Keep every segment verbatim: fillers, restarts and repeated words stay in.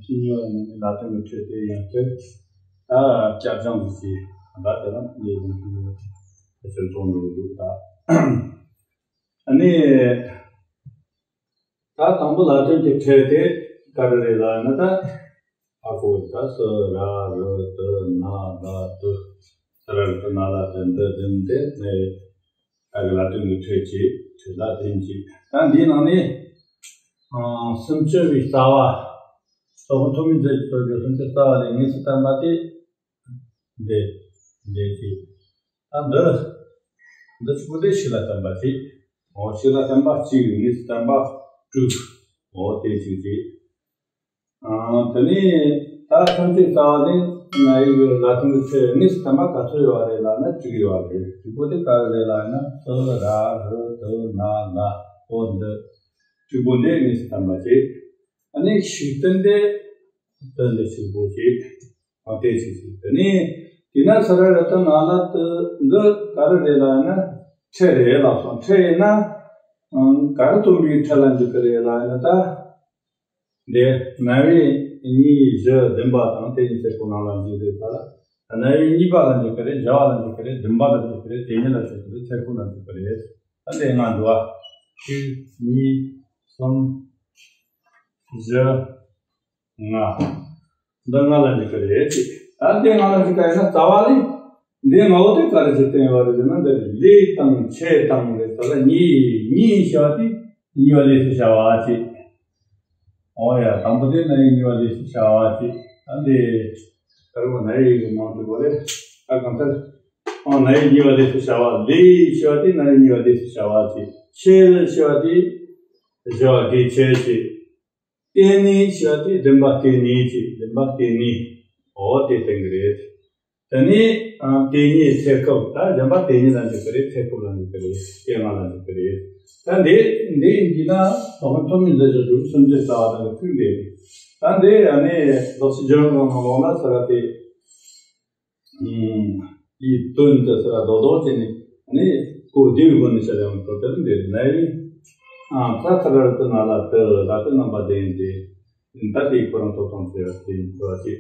གཉིས་པ་ནི་ལ་དོན་གྱི་ཕྲད་དེ་ཡང་ཐོས། ད་སྐྱབས་སྦྱངས་ཀྱི་ཚིག་ད་དེ་ལ་ལས་ལུང་གི་ཕལ་ཆེར་མཐོང་འགྲོ་འདུག་ད་ཨ་ནི། ད་དང་པོ་ལ་དོན་གྱི་ཕྲད་དེ་ག་རེ་རེད་ལབ་ན། ད་ཨ་ཁོ་ད་སི་ར་རི་ཏི་ན་ལ་ཏི། སི་ར་རི་ཏི་ན་ལ་ཏི་འདི་བདུན་དེ་ནས་ད་གི་ལ་དོན་གྱི་ཕྲད་ཅིག་ཕྲད་ལ་དོན་གཅིག་ད་འདིའི་ནང་ནས་ཨ་སུམ་ཅུ་པའི་རྩ་བ། སློབ་དཔོན་ཐོན་མིའི་མཛོད་ཀྱི་སྟོན་པའི་སུམ་ཅུ་རྩ་བ་ལས་དངོས་སུ་བསྟན་པ་དེ། འདི་འདི་ཅིག་ད་འདི་འདི་གཅིག་པོ་དེ་ཕྱི་ལ་བསྟན་པ་ཅིག་འོ་ཕྱི་ལ་བསྟན་པ་གཅིག་དངོས་སུ་བསྟན་པ་དྲུག་འོ་དེ་གཅིག་ཅིག་ཨ་དེ་ནས་ད་ཐམས་ཅད་རྩ་བ་ནས་ང་ཡི་ལ་དོན་གྱི་ཚེ་དངོས་སུ་བསྟན་པ་ག་ཚོད་ཡོད་རེད་ལབ་ན་དྲུག་ཡོད་རེད། དྲུག་པོ་དེ་ག་རེ་རེད་ལབ་ན་སི་ར་རི་ཏི་ན་ལ་འོ་འདི་དྲུག་པོ་འདི་དངོས་སུ་བསྟན་པ་ཅིག་ཨ་ནི་ཤུགས་བསྟན་དེ་དོན་དེ་གཅིག་པོ་ཅིག་ཨ་དེ་གཅིག་ཅིག་དེ་ནས་དེ་ན་སི་ར་རི་ཏི་ན་ལ་ཏི་འདི་ག་རེ་རེད་ལབ་ན་ཕྲད་རེད་ལབ་སོང་། ཕྲད་ཡིན་ན་ཨང་ག་རེ་སྟོན་པའི་ཕྲད་ལ་འཇུག་གི་རེད་ལབ་ན། ད་འདི་རྣ་བའི་གཉིས་བཞི་བདུན་པ་དང་དེ་གཉིས་ཚེ་ཁོ་ན་ལ་འཇུག་རེད། ད་ལ་རྣ་བའི་གཉིས་པ་ལ་འཇུག་གི་རེད། བཞི་པ་ལ་འཇུག་གི་རེད། བདུན་པ་ལ་འཇུག་གི་རེད། དེ་གཉིས་ལ་འཇུག་གི་རེད། ཚེ་ཁོ་ན་འཇུག་གི་རེད། ད་འདི་ལྔ་འགྲོ་བ་གཅིག་གཉིས་གསུམ་བཞི། ལྔ། འདི་ལྔ་ལ་འཇུག་གི་རེད་ཅེས། ད་འདི་ལྔ་ལ་འཇུག་ག་ཡིན་ན་རྩ་བ་ལས་འདི་ལྔ་བོ་དེ་ག་རེ་བྱེད་དོན་ཡོད་རེད་ཟེར་ན། འདི་ལས་དང་ཕྲད་དང་རེད། ད་ལ་གཉིས་གཉིས་ཞེས་པ་དེ་གཉིས་པ་ལས་སུ་བྱ་བ་ཅེས། འོ་ཡ་དང་པོ་དེ་རྣ་བའི་གཉིས་པ་ལས་སུ་བྱ་བ་ཅེས། ད་འདི་ད་རུང་རྣ་བའི་ཡི་གེ་མང་དུ་གོ་རེད། ད་གང་ལྟར་འོ་རྣ་བའི་གཉིས་པ་ལས་སུ་བྱ་བ། ལས་ཞེས་པ་དེ་རྣ་བའི་གཉིས་པ་ལས་སུ་བྱ་བ་ཅེས། ཕྲད་ཞེས་པ་དེ་བྱ་བ་དེ་ཕྲད་ཅེས། བརྟེན་ནས་ཞེས་པ་དེ་བདེན་པ་བརྟེན་ནས་ཀྱི་བདེན་པ་བརྟེན་ནས་འོ་དེ་བསྟན་གྱི་རེད། དེ་ནས་ཨ་དེ་ཉིད་ཚེ་སྐབས། ད་གཞན་པ་དེ་ཉིད་ལ་འཇུག་གི་རེད། ཚེ་སྐབས་ལ་འཇུག་གི་རེད། སྐྱེ་ལྔ་ལ་འཇུག་གི་རེད། ད་འདི་འདི་ཡིན་གྱི་ན་སློབ་དཔོན་ཐོན་མིའི་མཛད་རྗེས་དྲུག་སུམ་ཅུ་རྩ་བ་དང་གི་ཚིག་འདི་རེད། ད་འདི་ཡང་ནས་ལོག་ཤེས་སྦྱོར་ནང་ལོགས་ལ་ས་ར་དེ། ཡིད་དོན་དུ་ཟེར་རྡོག་རྡོག་བྱས་ནས་ནི་གོ་བདེ་བའི་སྒོ་ནས་བཤད་ཡོང་གི་དེ་འདིར་ནའི། ཨ་ད་ཐ་ར་ཏི་ན་ལ་ཏི་ལ་ཏི་རྣམ་པ་ལྡན་ཏེ། ད་དེའི་ཁོ་རང་ཐོབ་ཐང་ཟེར་བ་དེ་ཡིན་པ་ཅིག་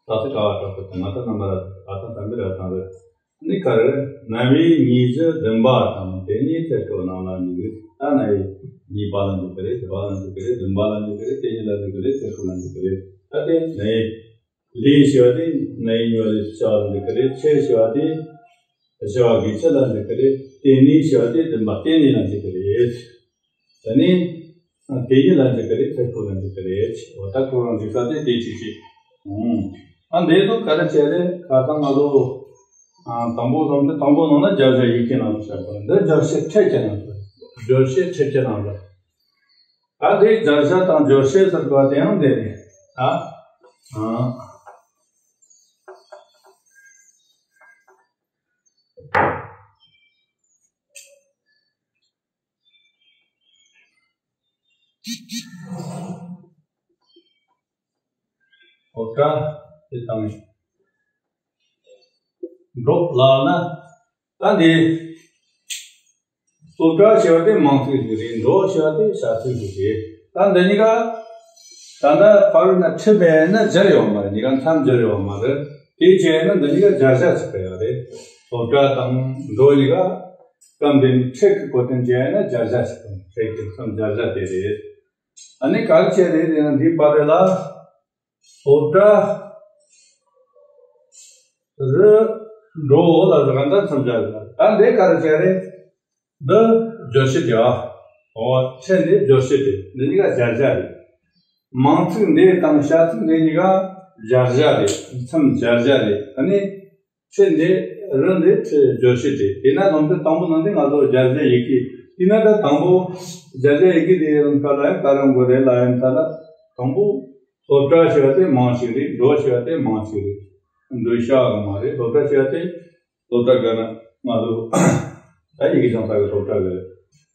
ད་ཚེ་ཀ་བ་དྲག་ཏུ་ང་ད་རྣམ་པ་ར་ཨ་ད་དམ་པའི་ར་དང་རེ། ནི་ག་རེ། རྣ་བའི་གཉིས་བཞི་བདུན་པ་དང་དེ་ཉིད་ཚེ་སྐབས་རྣམས་ལ་འཇུག་གི། ད་རྣ་བའི་གཉིས་པ་ལ་འཇུག་གི་རེད། བཞི་པ་ལ་འཇུག་གི་རེད། བདུན་པ་ལ་འཇུག་གི་རེད། དེ་ཉིད་ལ་འཇུག་གི་རེད། ཚེ་སྐབས་ལ་འཇུག་གི་རེད། ད་དེ་ནའི། ལས་ཞེས་པ་དེ་རྣ་བའི་གཉིས་པ་ལས་སུ་བྱ་བ་ལ་འཇུག་གི་རེད། ཕྲད་ཞེས་པ་དེ་བྱ་བ་དགེ་ཆེ་ལ་འཇུག་གི་རེད། བརྟེན་ནས་ཞེས་པ་དེ་བདེན་པ་བརྟེན་ནས་ལ་འཇུག་གི་རེད། དེ་ནས་དེ་ཉིད་ལ་འཇུག་གི་རེད། ཚེ་སྐབས་ལ་འཇུག་གི་རེད། འོ་ད་ཁོ་རང་འཇུག་ས་དེ་དེ་གཅིག་གཅིག་ཨང་། ཨ་འདི་ཚོ་ག་རེ་བྱས་རེད། ཁ་སང་ང་ཚོ་ཨ་དང་པོ་ལམ་དེ་དང་པོ་ནང་ན་སྦྱར་བྱ་ཡི་གེ་ནང་དུ་བཤད་པ་རེད། འདི་སྦྱར་བྱེད་ཕྲད་ཀྱི་ནང་དུ་སྦྱར་བྱེད་ཕྲད་ཀྱི་ནང་དུ། ད་དེ་སྦྱར་བྱ་དང་སྦྱོར་བྱེད་ཟེར་བ་དེ་ཡང་དེ་རེད། ད་ཨ། སློབ་གྲྭ་དེ་དང་འགྲོ་ལབ་ན། ད་འདི་སློབ་གྲྭ་ཞེས་པ་དེ་མིང་ཚིག་ཞིག་རེད། འགྲོ་ཞེས་པ་དེ་བྱ་ཚིག་ཞིག་རེད། ད་འདི་གཉིས་ཀ་ད་ལྟ་ཕ་རོལ་ན་ཁྲིད་པས་ན་སྦྱར་ཡོད་མ་རེད། གཉིས་ཀ་མཚམས་སྦྱར་ཡོད་མ་རེད། དེ་བྱས་ན་འདི་གཉིས་ཀ་སྦྱར་བྱ་ཆགས་ཀྱི་ཡོད་རེད། སློབ་གྲྭ་དང་འགྲོ་གཉིས་ཀ་སྐབས་འདི་ནི་ཕྲད་ཀྱི་གོ་དོན་བྱས་ན་སྦྱར་བྱ་ཆགས་པ་ཕྲད་ཀྱི་མཚམས་སྦྱར་བྱ་དེ་རེད། ཨ་ནི་ག་རེ་བྱས་རེད་ཟེར་ན་འདིའི་བར་རེ་ལ། སློབ་གྲྭ་རི་འགྲོ་ལ་རི་ག་འདྲ་མཚམས་སྦྱར་རེད། ད་འདི་ག་རེ་བྱས་རེད། འདི་སྦྱོར་བྱེད་དེ་བ། འོ་ཕྲད་འདི་སྦྱོར་བྱེད་དེ་འདི་གཉིས་ཀ་སྦྱར་བྱ་རེད། མིང་ཚིག་འདི་དང་བྱ་ཚིག་འདི་གཉིས་ཀ་སྦྱར་བྱ་རེད། མཚམས་སྦྱར་བྱ་རེད། ཨ་ནི། ཕྲད་འདི་རི་འདི་ཕྲད་སྦྱོར་བྱེད་དེ། དེས་ན་ལུང་འདི་དང་པོ་ནང་འདི་ང་ཚོ་སྦྱར་བྱ་ཡི་གེ། དེས་ན་ད་དང་པོ་སྦྱར་བྱ་ཡི་གེ་དེ་ཡང་ག་ལ་ཡང་ག་རང་དགོས་རེད་ལ་ཡང་ད་ལ་དང་པོ་སློབ་གྲྭ་ཞེས་པ་དེ་མིང་ཞིག་རེད། འགྲོ་ཞེས་པ་དེ་མིང་ཞིག་རེད། འགྲོ་ཤ་གི་མ་རེད། སློབ་གྲྭ་ཞེས་པ་དེ་སློབ་གྲྭ་ག་ན་ང་ཚོ་ད་ཡི་གེ་སྦྱང་ས་གི་སློབ་གྲྭ་གི་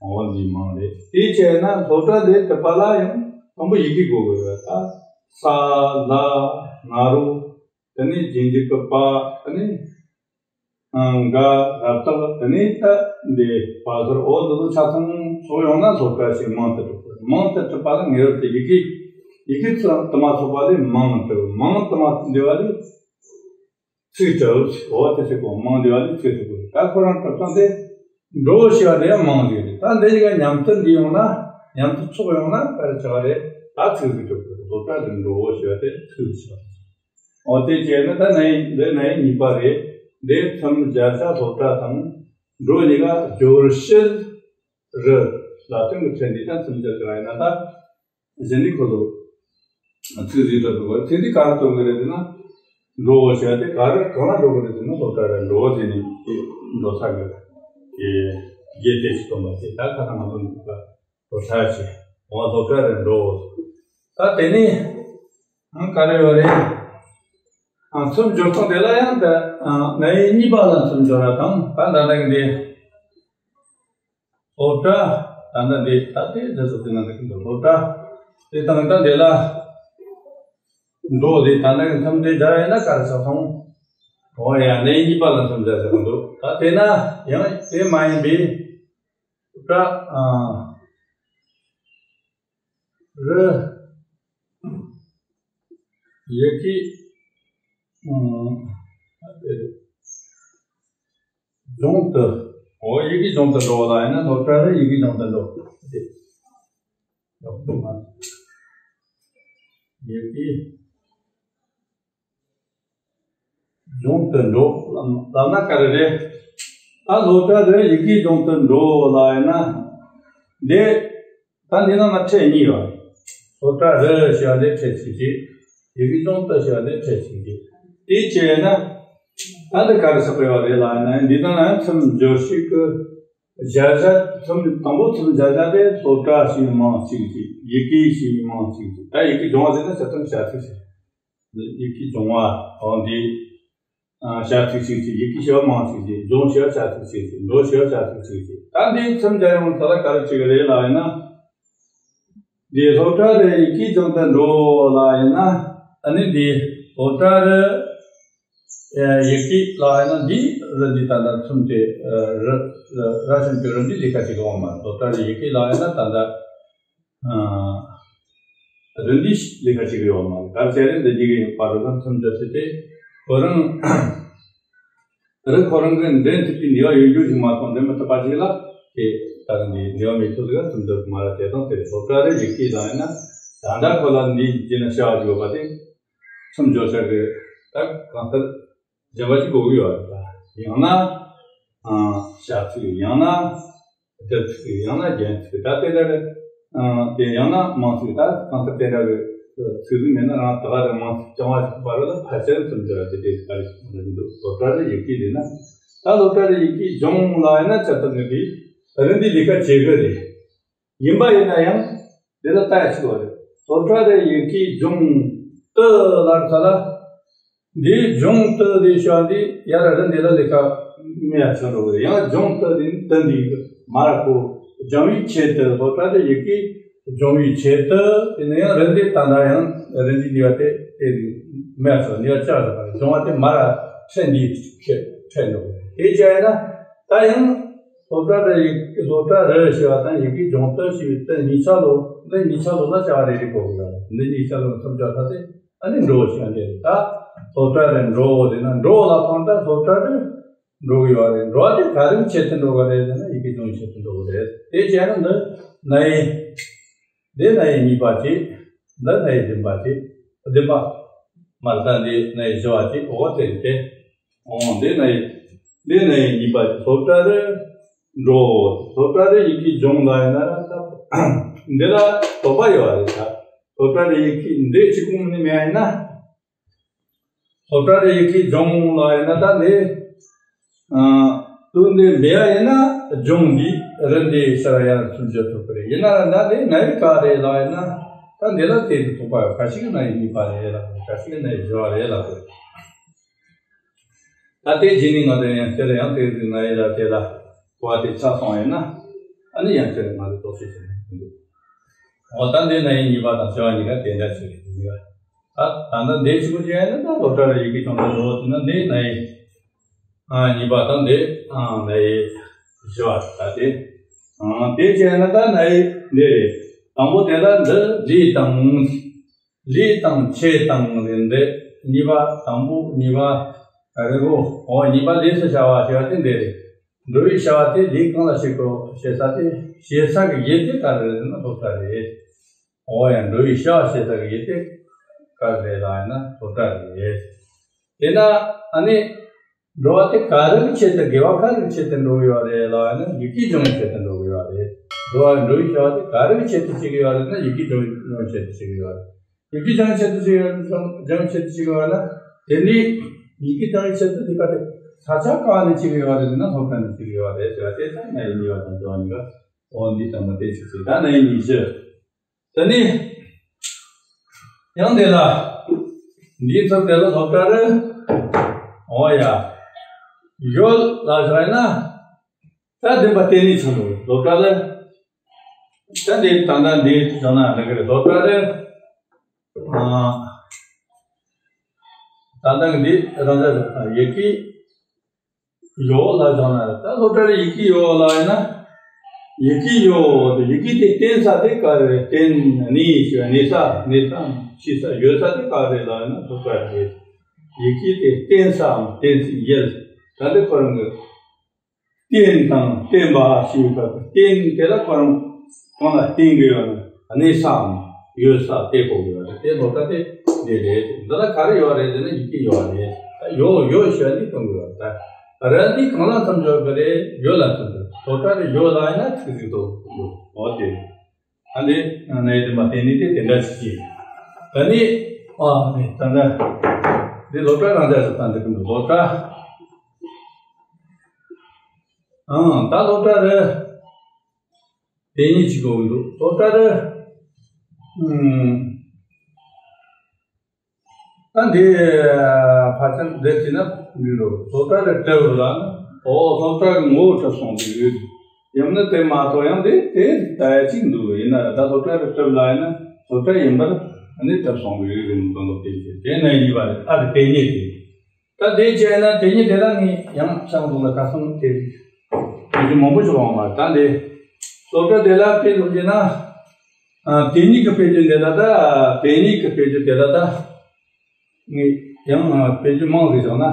འོ་འདི་མིང་རེད། དེ་བྱས་ན་སློབ་གྲྭ་དེ་གྲུབ་པ་ལ་ཡང་དང་པོ་ཡི་གེ་དགོས་དགོས་རེད། ད་ས་ལ་ང་རོ། དེ་ནས་རྗེས་འཇུག་གི་པ། དེ་ནས་ཨང་ག་རབ་རྟགས། དེ་ནས་ད་འདི་བ་ཟུར་འོ་འདི་ཚོ་ཆ་ཚང་ཚོགས་ཡོང་ན་སློབ་གྲྭ་ཞིག་མིང་དུ་གྲུབ་དགོས། མིང་དུ་གྲུབ་པ་ལ་ངེས་པར་དུ་ཡི་གེ་ ཡི་གེ་དུ་མ་ཚོགས་པ་ལས་མིང་གྲུབ། མིང་དུ་མ་འདུས་པ་ལས་ཚིག་གྲུབ། འོ་དེ་ཚིག་གོ་མིང་འདུས་པ་ལས་ཚིག་གྲུབ། ད་ཁོ་རང་གྲུབ་སྟངས་དེ་འགྲོ་བོ་ཞེས་པ་དེ་ཡང་མིང་ཞིག་རེད། ད་འདི་གཉིས་ཀ་མཉམ་དུ་འདུས་ཡོང་ན། མཉམ་དུ་ཚོགས་ཡོང་ན་ག་རེ་ཆགས་རེད། ད་ཚིག་གི་གྲུབ་དགོས། སློབ་གྲྭ་དེ་འགྲོ་བོ་ཞེས་པ་དེ་ཚིག་ཆགས། འོ་དེ་བྱས་ན་ད་ན་ཡི་འདི་ན་ཡི་གཉིས་པ་རེད། འདི་ཚུམ་སྦྱར་བྱ་སློབ་གྲྭ་དང་འགྲོ་གཉིས་ཀ་སྦྱོར་བྱེད་རི་ལ་དོན་གྱི་ཕྲད་འདི་དང་ཚུམ་སྦྱར་བྱ་ཡིན་ན། ད་གཞི་འདི་ཁོ་ལོ་ཚིག་ཟིག་ཏུ་འགྲོ་བ། ཚིག་འདི་ག་རེ་སྟོན་གི་རེད་ཟེར་ན། འགྲོ་བོ་ཞེས་པ་དེ་ག་རེ་གང་ལ་འགྲོ་གི་རེད་ཟེར་ན། སློབ་གྲྭ་རེད། འགྲོ་བོ་དེ་ནི་འགྲོ་ས་གི་རྒྱས་དེ་ཞིག་སྟོན་པ་དེ། ད་ཁ་ཐང་ང་ཚོ་འདི་ག་སློབ་གྲྭ་ཆེ་བ། སློབ་གྲྭ་རེད། འགྲོ་བོ། ད་དེ་ནི་ཨང་ག་རེ་ཡོད་རེད། ཨང་ཚུམ་སྦྱོར་སྟངས་དེ་ལ་ཡང་ད་ཨང་ན་ཡི་གཉིས་པ་ལ་ཚུམ་སྦྱོར་བ་དང་། ད་ད་ལྟ་གི་འདི་སློབ་གྲྭ། ད་ལྟ་འདི་ད་ལྟའི་འདི་ཚོ་ཚིག་ནང་དུ་འདུག་སློབ་གྲྭ། དེ་དང་ད་འདི་ལ་འགྲོ་བོ་དེ། ད་ལྟ་གི་ཚུམ་དེ་སྦྱར་ཡིན་ན་ག་རེ་ཆགས་སོང་། འོ་ཡ། ན་ཡི་གཉིས་པ་ལ་ཚུམ་སྦྱར་ཆགས་འདུག་ད་དེ་ན་ཡང་དེ་མ་ཡིན་པའི་སློབ་གྲྭ། ཨ། རི། ཡི་གེ། ཨང་། ལྗོངས་དུ། འོ་ཡི་གེ་ལྗོངས་དུ་འགྲོ་བ་ལ་ཡིན་ན། སློབ་གྲྭ་རི་ཡི་གེ་ལྗོངས་དུ་འགྲོ། དེ་ཡི་གེ་ལྗོངས་དུ་འགྲོ་ལབ་ན་ག་རེ་རེད། ད་སློབ་གྲྭ་རི་ཡི་གེ་ལྗོངས་དུ་འགྲོ་ལ་ཡིན་ན། འདི་ད་འདི་ནང་ན་ཕྲད་གཉིས་ཡོད། སློབ་གྲྭ་རི་ཞེས་པ་འདི་ཕྲད་གཅིག་གཅིག་ཡི་གེ་ལྗོངས་དུ་ཞེས་པ་འདི་ཕྲད་གཅིག་གཅིག་དེ་བྱས་ན། ད་འདི་ག་རེ་ཆགས་ཡོད་རེད་ལབ་ན། འདི་ནང་ན་ཚུམ་སྦྱོར་བྱེད་ཀྱི་སྦྱར་བྱ། ཚུམ་དང་པོ་ཚུམ་སྦྱར་བྱ་དེ་སློབ་གྲྭ་ཞེས་མིང་གཅིག་གཅིག་ཡི་གེ་ཞེས་མིང་གཅིག་གཅིག་ད་ཡི་གེ་སྦྱོང་བ་ཟེར་ན་ཆ་ཚང་བྱ་ཚིག་ཟེར། ཡི་གེ་སྦྱོང་བ། འོ་འདི། ཨ། བྱ་ཚིག་གཅིག་གཅིག་ཡི་གེ་ཞེས་པ་མིང་གཅིག་གཅིག་འབྱུང་ཞེས་པ་བྱ་ཚིག་གཅིག་གཅིག་འགྲོ་ཞེས་པ་བྱ་ཚིག་གཅིག་གཅིག་ད་འདི་ཚུམ་སྦྱར་ཡོང་ཙ་ལ་ག་རེ་བྱེད་ཀྱི་རེད་ལབ་ཡིན་ན། འདི་སློབ་གྲྭ་རི་ཡི་གེ་ལྗོངས་དུ་འགྲོ་ལབ་ཡིན་ན། ཨ་ནི་འདི་སློབ་གྲྭ་རི་ཡི་གེ་ལབ་ཡིན་ན། འདི་རི་འདི་ད་ལྟ་ཚུམ་དེ་རི་ར་ཞིམ་གྱི་རི་འདི་ལས་ཀ་བྱེད་ཀྱི་ཡོད་མ་རེད། སློབ་གྲྭ་རི་ཡི་གེ་ལབ་ཡིན་ན་ད་ལྟ། རི་འདི་ལས་ཀ་བྱེད་ཀྱི་ཡོད་མ་རེད། ག་རེ་བྱས་རེད། འདི་གཉིས་ཀྱི་བར་དུ་ཚུམ་སྦྱར་བྱས་ཏེ། ཁོ་རང་རི་ཁོ་རང་གི་འདྲེན་ཐུབ་ཀྱི་ནུས་པ་ཡོད་རྒྱུ་ཞིག་མ་གཏོགས་འདྲེན་མི་ཐུབ་པ་ཞིག་ལ། དེ་ལྟར་འདི་ནུས་པ་མེད་ཚུལ་ལ་ཚུམ་སྦྱར་གྱི་མ་རེད། དེ་དང་དེ་སློབ་གྲྭ་རི་ཡི་གེ་ལབ་ཡིན་ན། ད་ལྟ་ཁོ་ལ་འདི་རྗེས་ན་བྱ་བ་ཞིག་ཡོད་པ་དེ་ཚུམ་སྦྱོར་བྱ་དགོས། ད་གང་ལྟར་སྦྱར་བ་ཞིག་དགོས་ཀྱི་ཡོད་རེད། ད་ཡང་ན་ཨ་བྱ་ཚིག་ཡང་ན་སྒྲུབ་ཚིག་ཡང་ན་རྒྱན་ཚིག་ད་དེ་འདྲ་རེད། ཨ་དེ་ཡང་ན་མིང་ཚིག་ད་གང་ལྟར་དེ་འདྲ་གི་ཚིག་ཟིན་མེད་ན། རང་ད་ག་རེ་མིང་ཚིག་རྐྱང་བ་ཞིག་བར་ལ་ཕལ་ཆེར་ཚུམ་སྦྱར་བ་དེ་དེ་ག་རེ་ཞིག་མི་འདུག་སློབ་གྲྭ་རི་ཡི་གེ་ལབ་ན། ད་སློབ་གྲྭ་རི་ཡི་གེ་ལྗོངས་ལབ་ཡིན་ན་ཆ་ཚང་གི་དེ་རི་འདི་ལས་ཀ་བྱེད་གི་རེད། ཡིན་པ་ཡིན་ན་ཡང་འདི་ལ་ལྟ་ཡ་ཆེ་བ་རེད། སློབ་གྲྭ་རི་ཡི་གེ་ལྗོངས་དུ་ལབ་ཙ་ལ། འདི་ལྗོངས་དུ་འདི་ཞོ་འདི་ཡ་ར་རི་འདི་ལ་ལས་ཀ་མེད་ཡ་ཆགས་འགྲོ་གི་རེད། ཡང་ལྗོངས་དུ་འདི་ནི་དུ་འདི་མ་ར་ཁོ་སྦྱང་བའི་ཆེད་དུ། སློབ་གྲྭ་རི་ཡི་གེ་སྦྱང་བའི་ཆེད་དུ། དེ་ནས་ཡང་རི་འདི་ད་ལྟ་ཡང་རི་འདི་ནི་བ་དེ་དེ་ནི་མེད་ཡ་ཆགས། ནི་བ་ཆགས་འགྲོ་གི་རེད། སྦྱང་བ་དེ་མ་ར་ཕྲད་འདི་ཁྱེད་ཕྲད་འགྲོ་གི་རེད། དེ་བྱས་ན་ད་ཡང་སློབ་གྲྭ་རི་ཡི་སློབ་གྲྭ་རི་ཞེས་པ་དང་ཡི་གེ་ལྗོངས་དུ་ཞེས་པའི་དུ་གཉིས་ཆ་ལོ། འདི་གཉིས་ཆ་ལོ་ལ་བྱ་བ་རེ་རེ་དགོས་ཀྱི་ཡོད་རེད། འདི་གཉིས་ཆ་ལོ་ལ་ཚུམ་སྦྱར་ཚར་ཏེ། ཨ་ནི་འགྲོ་བོ་ཞེས་པ་འདི་རེད། ད་སློབ་གྲྭ་རི་འགྲོ་བོ་དེ་ན་འགྲོ་བོ་ལ་ཕང་ད་སློབ་གྲྭ་རི་འགྲོ་གི་ཡོད་རེད། འགྲོ་བ་དེ་ག་རེའི་ཆེད་དུ་འགྲོ་གི་རེད་ཟེར་ན་ཡི་གེ་སྦྱོང་ཆེད་དུ་འགྲོ་གི་རེད། དེ་བྱས་ན་འདི་ན་ཡི། འདི་ན་ཡི་གཉིས་པ་གཅིག་འདི་ན་ཡི་བདུན་པ་གཅིག་བདུན་པ། མར་ད་འདི་ན་ཡི་བཞི་བ་གཅིག་འོ་དེ་རེད་དེ། འོ་འདི་ན་ཡི། འདི་ན་ཡི་གཉིས་པ་གཅིག་སློབ་གྲྭ་རི་འགྲོ་བོ། སློབ་གྲྭ་རི་ཡི་གེ་སྦྱོང་ལབ་ཡིན་ན་ར་ད་འདི་ལ་དོགས་པ་ཡོད་རེད་ད། སློབ་གྲྭ་རི་ཡི་གེ་འདི་གཅིག་པུ་ནི་མེད་ཡིན་ན། སློབ་གྲྭ་རི་ཡི་གེ་སྦྱོང་ལབ་ཡིན་ན་ད་འདི། ཨ། དུ་འདི་མེད་ཡ་ཡིན་ན་སྦྱོང་འདི་རི་འདི་ས་ཡར་ཚུར་འཇོག་ཐུབ་ཀྱི་རེད། ཡིན་ན་ར་ད་འདི་ན་ཡི་ག་རེད་ལབ་ཡིན་ན། ད་འདི་ལ་དེ་དུ་ཐུག་པ་ཡོད། ག་ཞིག་ན་ཡི་གཉིས་པ་རེད་ལབ་དགོས། ག་ཞིག་ན་ཡི་བཞི་བ་རེད་ལབ་དགོས། ད་དེ་རྗེས་ནས་ང་ཚོ་ཡང་དེ་ལ་ཡང་དེ་རིགས་ན་ཡི་ལ་དེ་ལ་གོ་བ་དེ་ཆགས་སོང་ཡིན་ན། ཨ་ནི་ཡང་དེ་ལ་ང་ཚོ་རྟོག་ཞིབ་བྱེད་ན་འདུག་འོ་ད་འདི་ན་ཡི་གཉིས་པ་དང་བཞི་བ་གཉིས་ཀ་དེ་འདྲ་ཞིག་རེད། གཉིས་ཀ་ད་ད་ལྟ་འདི་གཅིག་པུ་ཅིག་ཡིན་ན། ད་སློབ་གྲྭ་རི་ཡི་གེ་སྦྱོང་དུ་འགྲོ་བ་དེ་ན་འདི་ན་ཡི་ཨ་གཉིས་པ་དང་འདི་ཨ་ན་ཡི་བཞི་བ་ད་དེ། ཨ་དེ་བྱས་ན་ད་ན་ཡི་འདི་རེད། དང་པོ་དེ་ལ་འདི་འདི་དང་ ལས་དང་ཆོས་དང་ལས་འདི་གཉིས་པ་དང་པོ་གཉིས་པ་རེད་གོ། འོ་གཉིས་པ་ལས་སུ་བྱ་བ་ཞེས་པ་དེ་འདི་རེད། འགྲོ་བའི་བྱ་བ་དེ་ལས་གང་ལ་བྱེད་དགོས་ཞེས་ས་དེ་བྱེད་ས་གི་ཡུལ་དེ་ག་རེ་རེད་ན་སློབ་གྲྭ་རེད། འོ་ཡ། འགྲོ་བའི་བྱ་བ་བྱེད་ས་གི་ཡུལ་དེ་ག་རེ་རེད་ལབ་ཡིན་ན་སློབ་གྲྭ་རེད། དེས་ན་ཨ་ནི། འགྲོ་བ་དེ་ག་རེ་གི་ཆེད་དུ་དགེ་བ་ག་རེ་གི་ཆེད་དུ་འགྲོ་གི་ཡོད་རེད་ལབ་ན་ཡིད་ཀྱི་སྦྱོང་བའི་ཆེད་དུ་འགྲོ་གི་ཡོད་རེད། འགྲོ་བ་འགྲོ་བའི་བྱ་བ་དེ་ག་རེ་གི་ཆེད་དུ་བྱེད་ཀྱི་ཡོད་རེད་ན་ཡིད་ཀྱི་སྦྱོང་བའི་ཆེད་དུ་བྱེད་ཀྱི་ཡོད་རེད། ཡིད་ཀྱི་སྦྱོང་བའི་ཆེད་དུ་བྱེད་ཀྱི་ཡོད་རེད། སྦྱོང་བའི་ཆེད་དུ་བྱེད་ཀྱི་ཡོད་རེད་ན། དེ་ནི་ཡིད་ཀྱི་སྦྱོང་བའི་ཆེད་དུ་དེ་ག་དེ་ས་ཆ་གང་ནས་བྱེད་ཀྱི་ཡོད་རེད་ན་སློབ་གྲྭ་ནས་བྱེད་ཀྱི་ཡོད་རེད་ཟེར་བ་དེ་ལྟར་ན་ཡིད་ཀྱི་སྦྱོང་བའི་ཆེད་དུ་བྱེད་ཀྱི་ཡོད་རེད། འོ་འདི་ལྟ་མ་དེ་ཆེད་དུ་ད་ན་ཡིད་ཀྱི། དེ་ནས་ཡང་དེ་ལ་འདིའི་ཚབ་དེ་ལ་སློབ་གྲྭ་རེད། འོ་ཡ། ཡོད་ལ་བཞག་ན་ད་བདེན་པ་གཏན་ནས་ཆགས་འགྲོ་སློབ་གྲྭ་རེད། ད་འདི་ད་ལྟ་འདི་བྱུང་ན་འདི་གི་རེད་སློབ་གྲྭ་རེད། ཨ། ད་ལྟ་གི་འདི་རང་ས་ཡི་གེ་ཡོད་ལ་བཞག་ན་ད་སློབ་གྲྭ་རེད་ཡི་གེ་ཡོད་ལ་ཡིན་ན། ཡི་གེ་ཡོད་དེ་ཡི་གེ་དེ་བསྟན་ས་དེ་ག་རེ་རེད། བསྟན་གནས་ཞེས་གནས་ས་གནས་ས་ཤི་ས་ཡོད་ས་དེ་ག་རེ་ལ་ཡིན་ན་སློབ་གྲྭ་རེད། ཡི་གེ་དེ་བསྟན་སའམ་བསྟན་སའི་ཡུལ། ད་འདི་ཁོ་རང་གི་བསྟན་དང་བསྟན་པ་ཞེས་པ་བསྟན་དེ་ལ་ཁོ་རང་གང་ལ་བསྟན་དགོས་ཡོད་ན་གནས་སའམ་ཡོད་ས་དེ་གོ་དགོས་ཡོད་རེད། དེ་ལོ་ད་དེ་འདི་རེད། འདི་ལ་ག་རེ་ཡོད་རེད་ཟེར་ན་ཡི་གེ་ཡོད་རེད། ད་ཡོད་ཡོད་ཞེས་འདི་གཏོང་དགོས་ཡོད་རེད། ད་ར་འདི་གང་ལ་མཚམས་འཇོག་གི་རེད། ཡོད་ལ་མཚམས་འཇོག་སློབ་གྲྭ་རེད་ཡོད་ལ་ཡིན་ན་ཚིག་ཚིག་ཏུ་འོ་དེ། ད་འདི་ནས་དེ་མ་བསྟན་ནི་དེ་དེ་འདྲ་ཞིག་ཅིག་ད་ནི་ཨ་ནི་ད་འདྲ་འདི་སློབ་གྲྭ་རང་འཇགས་སུ་ད་འདི་གི་འདུག་སློབ་གྲྭ། ཨང་ད་སློབ་གྲྭ་རེད། དེ་ཉིད་ཅིག་གོ་འདུག་སློབ་གྲྭ་རེད། ཨུམ། ད་འདི་ཕལ་ཆེར་འདིར་བྲིས་ན་འགྲིག་འགྲོ། སློབ་གྲྭ་རེ་གྲུབ་ལ་ནི། ཨོ་སློབ་གྲྭ་གི་ངོ་བོ་གྲུབ་སོང་འདུག་ཡང་ན་དེ་མ་གཏོགས་ཡང་དེ་དེ་ད་ཡ་གཅིག་འདུག་ཡིན་ན་ད་སློབ་གྲྭ་རེ་གྲུབ་ལ་ཡིན་ན་སློབ་གྲྭ་ཡིན་པར་ནི་གྲུབ་སོང་འདུག་ཡོད་རེད་མི་དོན་ལོག་དེ་བྱས་དེ་ན་ཡིན་པ་རེད། ཨ་རེ་དེ་ཉིད་དེ། ད་དེ་བྱས་ན་དེ་ཉིད་དེ་ལ་ངས་ཡང་ཆང་འདུག་ལ་ཁ་སང་དེ་དེ་མང་པོ་ཞིག་འོང་བ་ད་འདི་སློབ་གྲྭ་དེ་ལ་དཔེ་སློབ་རྒྱུ་ན། ཨ། དེ་ཉིད་ཀྱི་དཔེ་བརྗོད་འདི་ལ་ད་དེ་ཉིད་ཀྱི་དཔེ་བརྗོད་དེ་ལ་ད་ངས་ཡང་དཔེ་བརྗོད་མང་ཟིག་བཞག་ན། ཨ།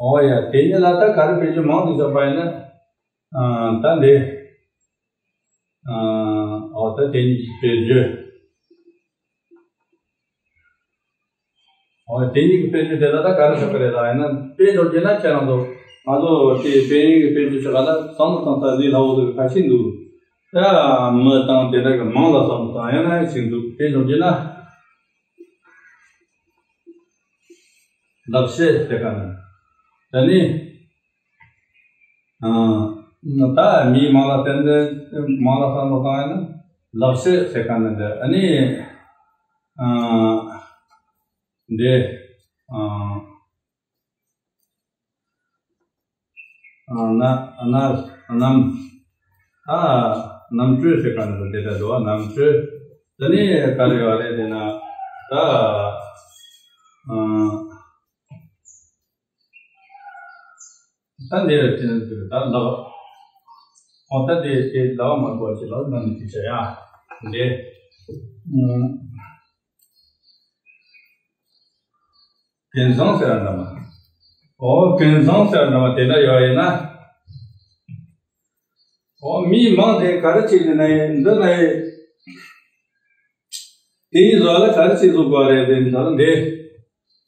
འོ་ཡ་དེ་ཉིད་ལ་ད་ག་རེ་དཔེ་བརྗོད་མང་ཟིག་བཞག་པ་ཡིན་ན། ཨ། ད་འདི། ཨ། འོ་ད་དེ་ཉིད་ཀྱི་དཔེ་བརྗོད། འོ་དེ་ཉིད་ཀྱི་དཔེ་བརྗོད་དེ་ལ་ད་ག་རེ་ཟེར་གི་རེད་ལ་ཡིན་ན་དཔེ་འཇོག་རྒྱུ་ན་ཁྱེད་རང་ཚོ་ང་ཚོ་དེ་དཔེ་རྙིང་གི་དཔེ་བརྗོད་ཆེ་ག་ལ་བསམ་བློ་བཏང་ས་ལས་སླ་བོ་ཟིག་ཁ་ཤས་འདུག་ད་མི་དང་དེ་འདྲ་གི་མིང་ལ་བསམ་བློ་བཏང་ཡང་ན་ཡང་ཅིག་འདུག་དཔེ་འཇོག་རྒྱུ་ན་ལག་ཤེས་དེ་ག་ནས་དེ་ནི། ད་མིའི་མིང་ལ་བསྟན་ཏེ་མིང་ལ་བསམ་བློ་བཏང་ཡ་ན་ལག་ཤེས་ཟེར་མཁན་ནི་འདི་ཨ་ནི་འདི་ན་ན་རྣམ་ཨ་རྣམ་གྲོལ་ཟེར་མཁན་ནི་འདི་འདྲ་འདུག་རྣམ་གྲོལ་དེ་ནི་ག་རེ་ཡོད་རེད་ཟེར་ན་ད། ད་འདི་རེད་དེ་ནི་འདི་རེད་ད་ལག་ཨོ་ད་དེ་དེ་ལག་མ་དགོས་ཀྱི་ལག་ནང་ནས་དེ་བྱ་ཡ་འདི། ཀུན་བཟང་ཟེར་བ་འདྲ་མ། ཨོ་ཀུན་བཟང་ཟེར་བ་འདྲ་མ་དེ་འདྲ་ཡོད་ཡིན་ན། ཨོ་མིའི་མིང་དེ་ག་རེ་བྱས་ནས་ན་ཡིན་འདི་ན་ཡིན། དེ་ཡིན་བཟོ་ལ་ག་རེ་བྱས་བཟོ་དགོས་རེད་དེ་ད་ལ་འདི།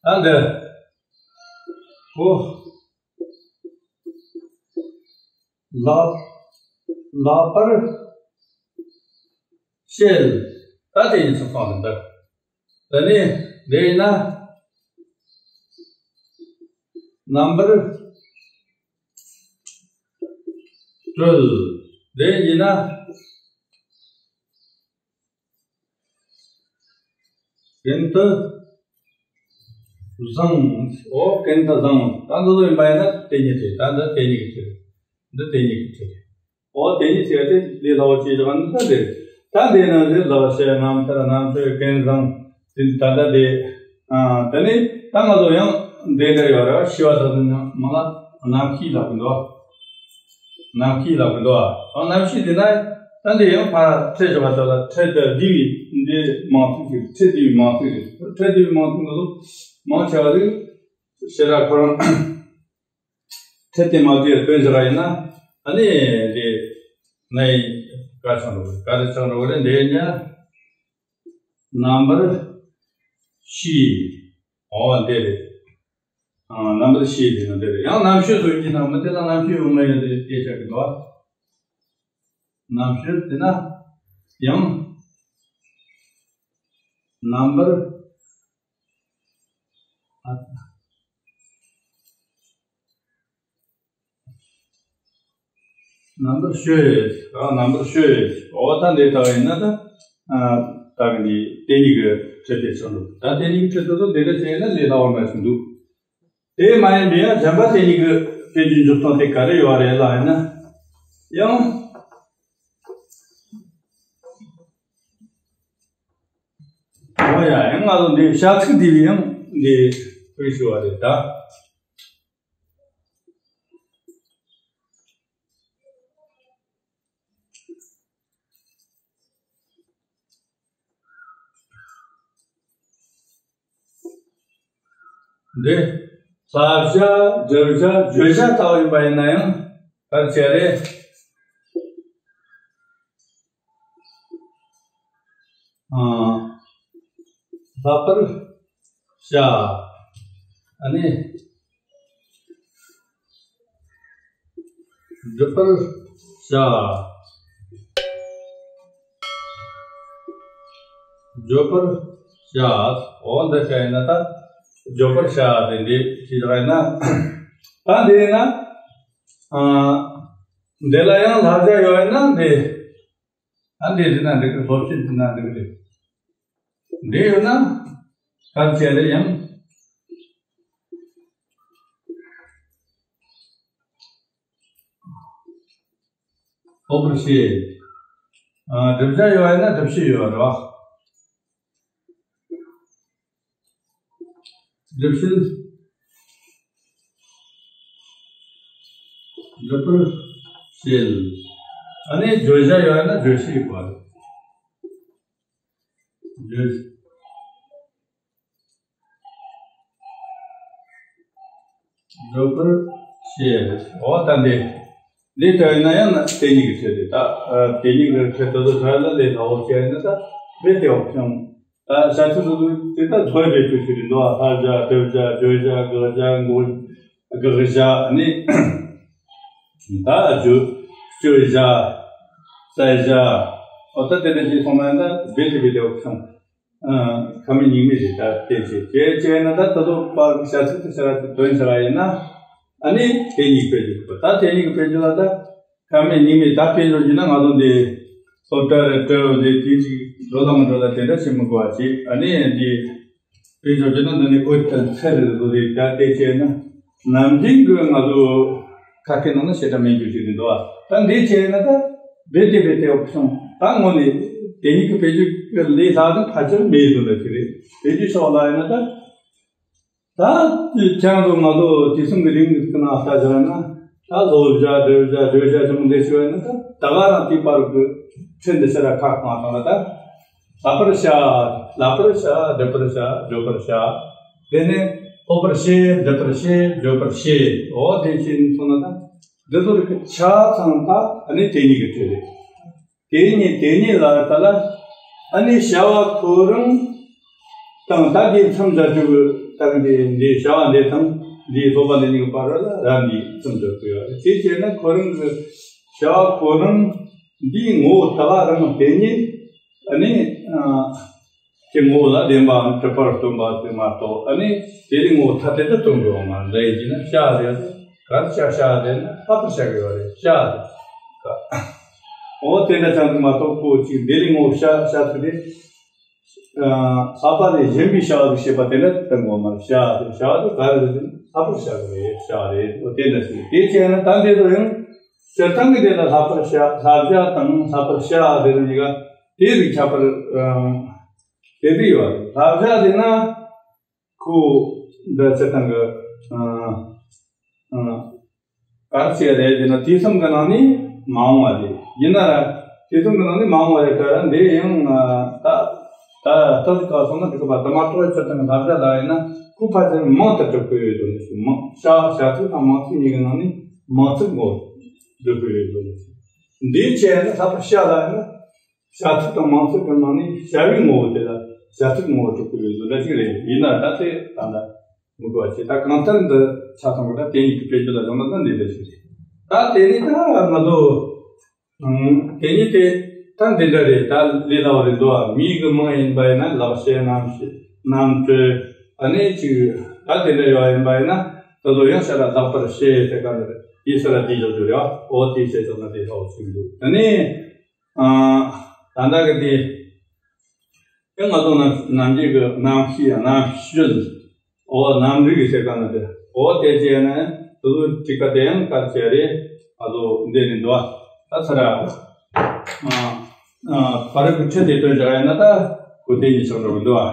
ད་འདི། ཨོ། ལག་ལག་པར་བཤད། ད་དེ་ཡིན་ཚུལ་གང་ལ་འདུག་དེ་ནས་འདི་ཡིན་ན་རྣམ་པར་གྲོལ། འདི་ཡིན་ན། ཀུན་ཏུ་བཟང་། ཨོ་ཀུན་ཏུ་བཟང་། ད་འདི་ཚོ་ཡིན་པ་ཡིན་ན་དེ་ཉིད་རེད། ད་འདི་དེ་ཉིད་ཀྱི་ཚིག་འདི་དེ་ཉིད་ཀྱི་ཚིག་ཨོ་དེ་ཉིད་ཟེར་ཏེ་ལས་སླ་བོ་ཅིག་བཞག་ནི་ད་དེ། ད་དེ་ནང་བཞིན་ལག་ཤེས་རྣམ་ཐར་རྣམ་དཔྱོད་ཀུན་བཟང་དེ་ད་ལྟ་དེ། ཨ་དེ་ནས་ད་ང་ཚོ་ཡང་འདི་འདྲ་ཡོད་རེད་བ། ཤི་བ་ད་དུང་ཡང་མ་ལ་རྣམ་ཤེས་ལབ་གི་འདུག་རྣམ་ཤེས་ལབ་གི་འདུག་ཨ་རྣམ་ཤེས་དེ་ན། ད་འདི་ཡང་ཕར་ཁྲལ་བཞག་པ་ལྟར་ལ་ཁྲལ་དང་བསྡུས་པའི་འདི་མང་ཚུལ་གྱི་ཁྲལ་བསྡུས་པའི་མང་ཚུལ་རེད། ཁྲལ་བསྡུས་པའི་མང་ཚུལ་འདི་ཚོ་མང་ཆེ་བ་རེད། ཞེ་དྲག་ཁོ་རང་ཁྲལ་དེ་མ་བསྡུས་པའི་དོན་བཞག་ཡིན་ན། ཨ་ནི་འདི་ནའི་ག་ཆང་རོ་ག་རེ་ཆང་རོ་རེད། འདི་ཡིན་ན་རྣམ་པར་ཤེས། འོ་འདི་རེད། ཨ། རྣམ་པར་ཤེས་དེ་ནི་འདི་རེད། ཡང་རྣམ་ཤེས་སུ་ཡིན་ན་མི་དེ་ལ་རྣམ་ཤེས་ཡོང་ངེས་ཡོད་དེ་སྐད་ཆ་གི་འདུག་རྣམ་ཤེས་དེ་ན་ཡང་རྣམ་པར། ཨ། རྣམ་པར་ཤེས། ཨ། རྣམ་པར་ཤེས། འོ་ད་འདི་ལྟ་བ་ཡིན་ན་ད། ཨ། ད་གི་འདི་དེ་ཉིད་ཀྱི་ཁྲལ་དེ་ཆགས་འདུག་ད་དེ་ཉིད་ཀྱི་ཁྲལ་དེ་ཚོ་དེ་འདྲ་བྱས་ན་ལས་སླ་བ་འདྲ་ཞིག་འདུག་དེ་མ་ཡིན་པའི་ཡང་གཞན་པ་དེ་ཉིད་ཀྱི་དཔེ་རྒྱུ་འཇུག་སྟངས་དེ་ག་རེ་ཡོད་རེད་ལ་ཡིན་ན། ཡང་། འོ་ཡ། ཡང་ང་ཚོ་འདི་བྱ་ཚིག་འདི་ཡང་འདི་དཔེ་ཞུ་བ་རེད་ད། འདི་བསླབ་བྱ་སྒྲུབ་བྱ་བརྗོད་བྱ་ལྟ་བུ་ཡིན་པ་ཡིན་ན་ཡང་གལ་ཆེ་རེད། ཨ། བསླབ་པར་བྱ། ཨ་ནི། སྒྲུབ་པར་བྱ། བརྗོད་པར་བྱ། འོ་འདི་བྱ་ཡིན་ན་ད། བརྗོད་པར་བྱ་དེ་འདི་ཅི་ལྟར་ཡིན་ན། ད་འདི་ཡིན་ན། ཨ། འདི་ལ་ཡང་བསླབ་བྱ་ཡོད་ཡིན་ན་འདི། ཨ། འདི་འདི་ན་འགྲིག་གི། སློབ་ཁྲིད་འདི་ན་འགྲིག་གི་རེད། འདི་ཡོད་ན་གལ་ཆེ་རེད་ཡང་། སློབ་པར་བྱེད། ཨ། བསྒྲུབ་བྱ་ཡོད་ཡིན་ན་སྒྲུབ་བྱེད་ཡོད་རེད་བ། སྒྲུབ་བྱེད། སྒྲུབ་པར་བྱེད། ཨ་ནི་བརྗོད་བྱ་ཡོད་ན་བརྗོད་བྱེད་ཡོད་པ་རེད། བརྗོད། སྒྲུབ་པར་བྱེད། འོ་ད་འདི། འདི་ལྟ་ཡིན་ན་ཡང་ན་དེ་ཉིད་ཀྱི་ཁྲལ་དེ་ད། ཨ། དེ་ཉིད་ཀྱི་ཁྲལ་དེ་ཚོ་ཁྲལ་ལ་ལས་སླ་བོ་བྱས་ན་ད་རྦད་དེ་འོག་ཀྱང་། ད་བྱ་ཚིག་དེ་ཚོ་དེ་ད་འཚོ་བའི་ཆོས་ཤིག་རེད་འདུག་ཨ། བསླབ་བྱ་སྒྲུབ་བྱ་བརྗོད་བྱ་དགག་བྱ་མགོ་དགག་བྱ་ནི། ད་བརྗོད་བརྗོད་བྱ་བསལ་བྱ། འོ་ད་དེ་འདྲ་ཞིག་སོང་ན་ད་རྦད་དེ་རྦད་དེ་འོག་ཀྱང་། ཨ། ཁ་མེད་སྙིང་མེད་རེད། ད་དེ་བྱས་བྱས་བྱས་ན་ད་ད་དུང་པར་བྱ་ཚིག་དེ་ཆ་ར་དེ་དོན་ཆ་ར་ཡིན་ན། ཨ་ནི་དེ་ཉིད་དཔེ་འཇོག་དགོས། ད་དེ་ཉིད་ཀྱི་དཔེ་འཇོག་ལ་ད་ཁ་མེད་སྙིང་མེད་ད་དཔེ་འཇོག་རྒྱུ་ན་ང་ཚོ་འདི་སློབ་གྲྭ་རེ་སྤྲོད་འདི་དེ་ཅིག་འགྲོ་ལ་མི་འགྲོ་ལ་དེ་འདྲ་བྱེད་མི་དགོས་པ་ཅིག་ཨ་ནི་འདི་དཔེ་འཇོག་རྒྱུ་ན་འདི་ནི་ཨོ་ད་ཚད་རེ་བཟོ་རེད། ད་དེ་བྱས་ན་ནམ་རྒྱུན་གྱི་ང་ཚོ་ཁ་སྐད་ནང་ན་བྱེ་བྲག་སྨན་བཅོས་ཅིག་རེད་འདུག་ཨ། ད་འདི་བྱས་ན་ད་རྦད་དེ་རྦད་དེ་འོག་སོང་། ད་དངོས་ནས་དེ་ཉིད་ཀྱི་དཔེ་འཇོག་གི་ལས་སླ་ན་ཕལ་ཆེར་མེད་དོན་ལ་ཅི་རེད། དཔེ་འཇོག་ཕྱོགས་ལ་ཡིན་ན་ད། ད་ཁྱེད་རང་ཚོ་ང་ཚོ་དུས་གསུམ་གྱི་རིང་ལུགས་ཀྱི་ནང་ལྟ་བྱས་ན་ད་སློབ་བྱ་སྒྲུབ་བྱ་བརྗོད་བྱ་ཆུང་འདི་ཞུ་བ་ཡིན་ན་ད་ད་ག་རང་དེའི་བར་གྱི་ཁྲིད་འདི་ཤ་ར་ཁག་གང་བཏང་ན་ད། བསླབ་པར་བྱ། བསླབ་པར་བྱ། སྒྲུབ་པར་བྱ། བརྗོད་པར་བྱ། དེ་ནས་སློབ་པར་བྱེད། སྒྲུབ་པར་བྱེད། བརྗོད་པར་བྱེད། འོ་དེ་བྱས་ནས་སོང་ན་ད་འདི་ཚོ་རིགས་ཀྱི་ཆ་ཚང་ད་ཨ་ནི་དེ་ཉིད་ཀྱི་ཁྲིད་རེད། དེ་ཉིད་དེ་ཉིད་ལ་ད་ལ་ཨ་ནི་བྱ་བ་ཁོ་རང་དང་ད་དེ་མཚམས་སྦྱར་རྒྱུ་གི་ད་གི་འདི་འདི་བྱ་བ་འདི་དང་འདིའི་སློབ་པ་འདི་གཉིས་ཀྱི་བར་ལ་ར་འདི་མཚམས་སྦྱར་དགོས་ཡོད་རེད། དེ་བྱས་ན་ཁོ་རང་གི་བྱ་བ་ཁོ་རང་འདིའི་ངོ་བོ་ད་ག་རང་དེ་ཉིད་ཨ་ནི་ཨ། དེ་ངོ་བོ་ལ་བདེན་པའམ་གྲུབ་པར་སྟོན་པ་ཟེར་མ་གཏོགས་ཨ་ནི་དེ་ལས་ངོ་བོ་ཐ་དད་དུ་སྟོན་དགོས་པ་མ་རེད། ཡིན་གྱི་ན་བྱ་ཟེར་ན་གར་བྱ་བྱ་ཟེར་ན་ལྷག་པར་བྱ་དགོས་པ་རེད། བྱ་ཟེར། འོ་དེ་འདྲ་ཙམ་དུ་མ་གཏོགས་ཁོ་གཅིག་དེ་ལས་ངོ་བོ་བྱ་བྱ་ཟེར་ཏེ། ཨ། ལྷག་པ་ལས་གཞན་པའི་བྱ་བ་ཞེས་པ་དེ་འདྲ་སྟོན་དགོས་པ་མ་རེད། བྱ་ཟེར་བྱ་ཟེར་གར་ཟེར་ན་ལྷག་པར་བྱ་དགོས་རེད། བྱ་རེད། འོ་དེ་འདྲ་ཟེར། དེ་བྱས་ན་ད་འདི་ཚོ་ཡང་སྤྱིར་བཏང་གི་དེ་ལ་ལྷག་པར་བྱ། བསླབ་བྱ་དང་ལྷག་པར་བྱ་ཟེར་ནས་ག་དེ་རིགས་ཁྱད་པར་དེ་རིགས་ཡོད་རེད། བསླབ་བྱ་ཟེར་ན་ཁོ་འདི་སྤྱིར་བཏང་གི་ཨ་ཨ་ག་རེ་བྱས་རེད་ཟེར་ན་དུས་གསུམ་གི་ནང་ནས་མ་འོངས་པ་རེད། ཡིན་ན་ར་ དེ་ཚོ་གི་ནང་ནས་མང་བ་རེད་ད་ར། འདི་ཡང་ད་ད་ལྟ་ག་སོང་ན་འགྲིག་པ་དུ་མ་སྤྲོ་བའི་ཚུལ་དང་བསླབ་བྱ་ལ་ཡིན་ན་ཁོ་ཕལ་ཆེར་མང་དུ་སྒྲུབ་དགོས་ཡོད་དོ་ནས་ཞུ། མང་བྱ་བྱ་ཚིག་དང་མང་ཚིག་གཉིས་ཀྱི་ནང་ནས་མང་ཚིག་ངོ་སྒྲུབ་དགོས་ཡོད་དོ་ནས་ཞུ། འདིའི་ཆེད་ནི་ལྷག་པར་བྱ་ལ་ཡིན་ན། བྱ་ཚིག་དང་མང་ཚིག་གི་ནང་ནས་བྱ་བའི་ངོ་བོ་དེ་ལ་བྱ་ཚིག་ངོ་བོ་སྒྲུབ་དགོས་པའི་བཟོ་འདྲ་ཅིག་རེད། ཡིན་ན་ད་དེ་ད་ལྟ་མི་དགོས་པ་བྱས། ད་གང་ལྟར་འདི་ཆ་ཚང་གི་ད་དེ་ཉིད་ཀྱི་དཔེ་བརྗོད་ལ་སྦྱངས་ན་ད་འདི་འདྲ་ཞིག་རེད། ད་དེ་ནས་ད་ང་ཚོ་དེ་ཉིད་དེ་ད་འདི་འདྲ་རེད། ད་ལས་སླ་བ་རེད་འདུག་བ། མིང་གི་མིང་ཡིན་པ་ཡིན་ན་ལག་བཤད་རྣམ་བཤད་རྣམ་སྤྲོད། ཨ་ནི་ཅིག་ད་དེ་འདྲ་ཡོད་ཡིན་པ་ཡིན་ན་ད་ལོ་ཡང་བཤད་ལ་ལག་པར་བཤད་ཟེར་ག་འདི་རེད། དེའི་སར་དེ་འཇོག་རྒྱུ་རེད་བ། འོ་དེ་བྱས་ཙང་ན་དེ་ཧྲ་བོ་ཞིག་འདུག་ད་ནི། ཨ། ད་ལྟ་གི་དེ། དེ་ང་ཚོ་ནམ་ནམ་རྒྱུན་གི་རྣམ་ཤེས་རྣམ་དཔྱོད། འོ་རྣམ་རིག་ཟེར་ག་ན་དེ། འོ་དེ་བྱས་ན་དེ་ཚོ་ཅིག་ག་དེ་ཡང་ག་བྱས་རེད། ང་ཚོ་འདི་ནས་འདུག་ཨ། ད་ཚར་ཨ། ཨ། ཕ་རོལ་གྱི་ཁྲིད་དེ་སྟོན་བྱ་ཡིན་ན་ད་གོ་དེ་ཉིད་ཆགས་འགྲོ་གི་འདུག་ཨ།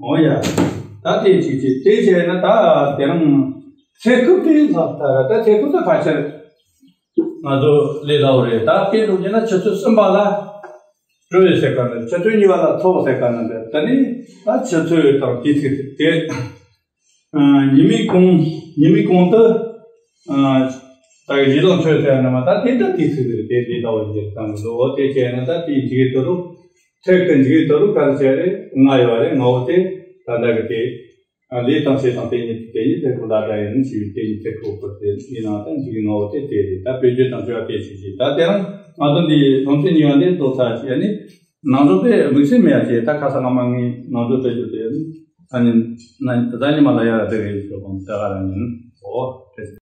འོ་ཡ། ད་དེ་ཅིག་ཅིག་དེ་བྱས་ན་ད་དེ་རིང་ཚེ་སྐབས་དེ་ལྷག་ད་ད་ཚེ་སྐབས་དེ་ཕལ་ཆེར་ང་ཚོ་ལས་སླ་བོ་རེད། ད་དེ་འགྲོ་རྒྱུ་ན་ཆུ་ཚོད་གསུམ་པ་ལ་སྤྲོ་བའི་ཟེར་ག་ནི། ཆུ་ཚོད་གཉིས་པ་ལ་ཚོགས་ཟེར་ག་ནི་འདི། ད་ནི་ད་ཆུ་ཚོད་དང་དུས་ཚིགས་དེ། ཨ། ཉི་མའི་གུང་ཉི་མའི་གུང་དུ། ཨ། ད་གི་རྗེས་ལོ་འཕྲོད་ཟེར་ན་མ་ད་དེ་ད་དུས་ཚིགས་དེ་དེ་དེ་ལྟ་བུ་འགྱུར་བཏང་གི་འདུག་འོ་དེ་བྱས་ན་ད་དེའི་འཇིག་ཡུལ་དུ་རུ། ཚེ་གི་འཇིག་ཡུལ་དུ་རུ་ག་རེ་བྱས་རེད། ལྔ་ཡོད་རེད། ལྔ་བོ་དེ་ད་ལྟ་གི་དེ། ཨ། ལས་དང་བྱེད་དང་དེ་ཉིད་དེ་ཉིད་དེ་ཁོ་ལ་ད་ཡིན་ཞེས་པའི་དེ་ཉིད་དེ་ཁོ་བོར་ཏེ་ཡིན་ནའང་ད་འཇིག་ཡུལ་ལྔ་བོ་དེ་དེ་རེད། ད་དཔེ་བརྗོད་དང་བཅོས་པ་དེ་ཞིག་བྱས། ད་དེ་རང་ང་ཚོ་འདི་སློབ་ཚན་གཉིས་པ་འདི་རྫོགས་ཚར་བྱས་ནི། ནང་ཆོས་དེ་དམིགས་བསལ་མེད་ཡ་བྱས། ད་ཁ་སང་ང་མ་ངའི་ནང་ཆོས་སྤེལ་རྒྱུ་དེ་ནི་ད་ནི་ན་ད་ཉི་མ་ལ་ཡ་ར་དེ་རེད་ཞོག་གམ་ད་ག་རང་ཡིན། འོ།